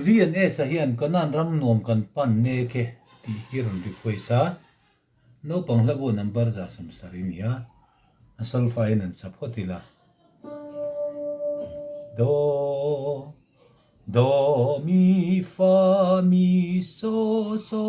VNS-a hian Kanan ram nuam kan pan mek e tih hi rawn request a, naupang hlabu number 170 a ni a, a solfa in an sa phawt ila. Do, do, mi, fa, mi, so, so,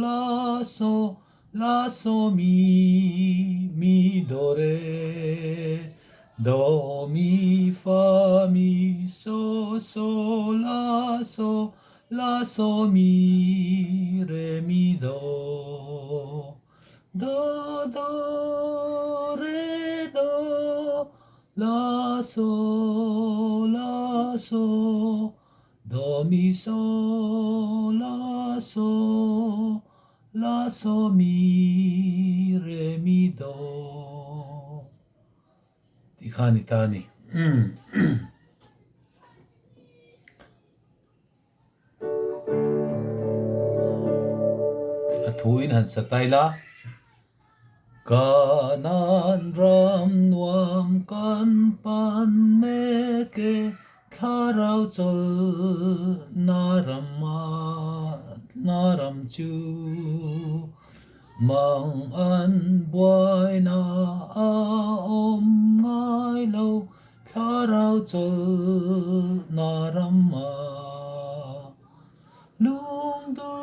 la, so, La so mi mi do re do mi fa mi so so la so la so mi re mi do do do re do la so la so do mi so la so La so mi re mi do tih kha a ni ta a ni. A thu in han sa tai la. Kanan ram nuam kan pan mek e Thlarau chawl na ram ah na ram chu mang an buaina a awm ngai lo Thlarau chawl na ram ah lungduh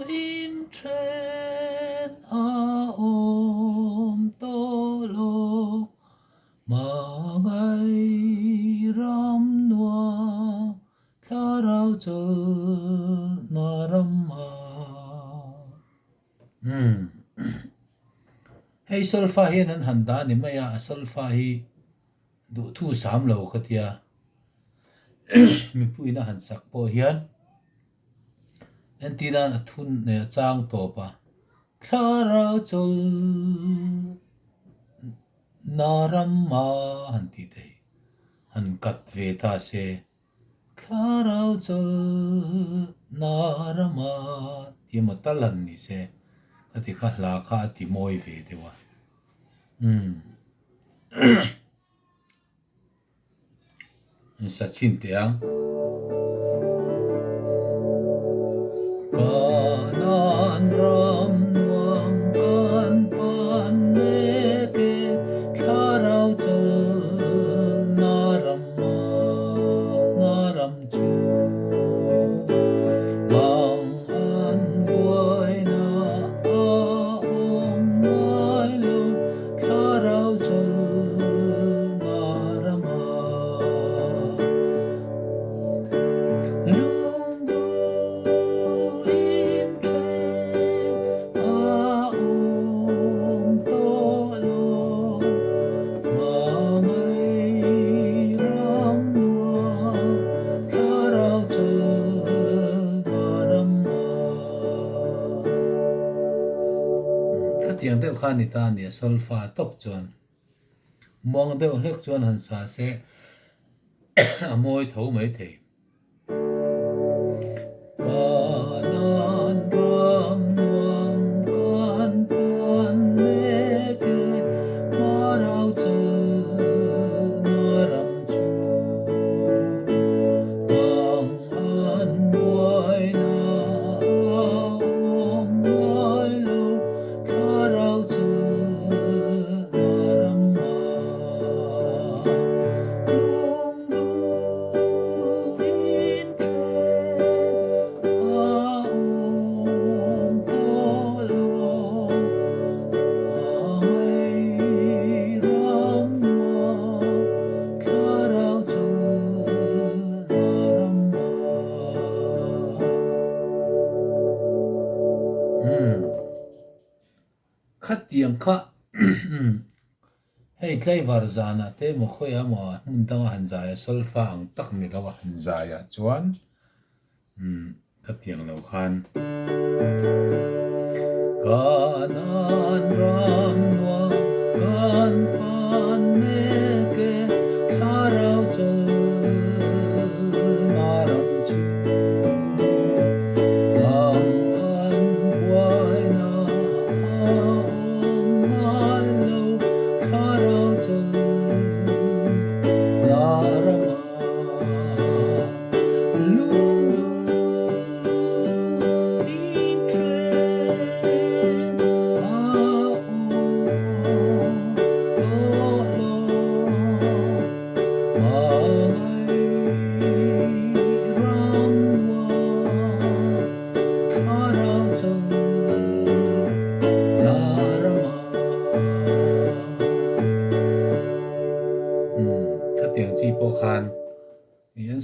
in then a awm tawh lo. Hmangaih ram nuam thlarau chawlhna ram a. Umm. Hei solfa hian an han dah ni mai a, a solfa hi duhthu sam lo ka tia. Mipuiin a han sak pawh hian entir nan a thun nei a chang tawp a, thlarau chawlh. Na ram a han tih theih, han kat ve ta se, Thlarau chawl na ram a ti emaw tal han ni se, ka ti kha hla kha a ti mawi ve deuh a. Umm. Sa chhin teh ang. Kanan ram nuam kan pan mek e, thlarau chawl na ram a, na ram chu. Mang an buaina a awm ngai lo, Thlarau chawlhna rama lungduh in then a awm tawh lo. Hmangaih ram nuam thlarau chawlhna rama. Khatiang deuh kha a ni ta a ni a, solfa tawp chuan muang deuh hlek chuan han sa se a mawi tho mai thei. Kanan ram nuam kan pan mek e, Thlarau chawlhna ram chu. Bang an buaina a awm ngai lo, Thlarau chawlhna ram ah lungduh in then a awm tawh lo. Hmangaih ram nuam Thlarau chawlhna ram ah. Umm. Khatiang kha hei tlaivar zanah te emaw khawiah emaw hmun danga han zai a solfa ang tak ni lo a han zai ah chuan umm khatiang lo khan Kanan ram nuam kan pan mek e thlarau chawlhna ram chu. Ang an buaina a awm ngai lo thlarau chawlhna rama lung.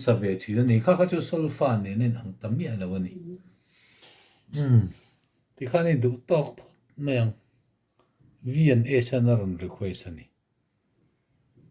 sa ve thin a ni. Kha kha chu solfa nen a inang ta miah lo a ni. Umm tikhan i duh tawk phawt mai ang. V and S hian a rawn request a ni.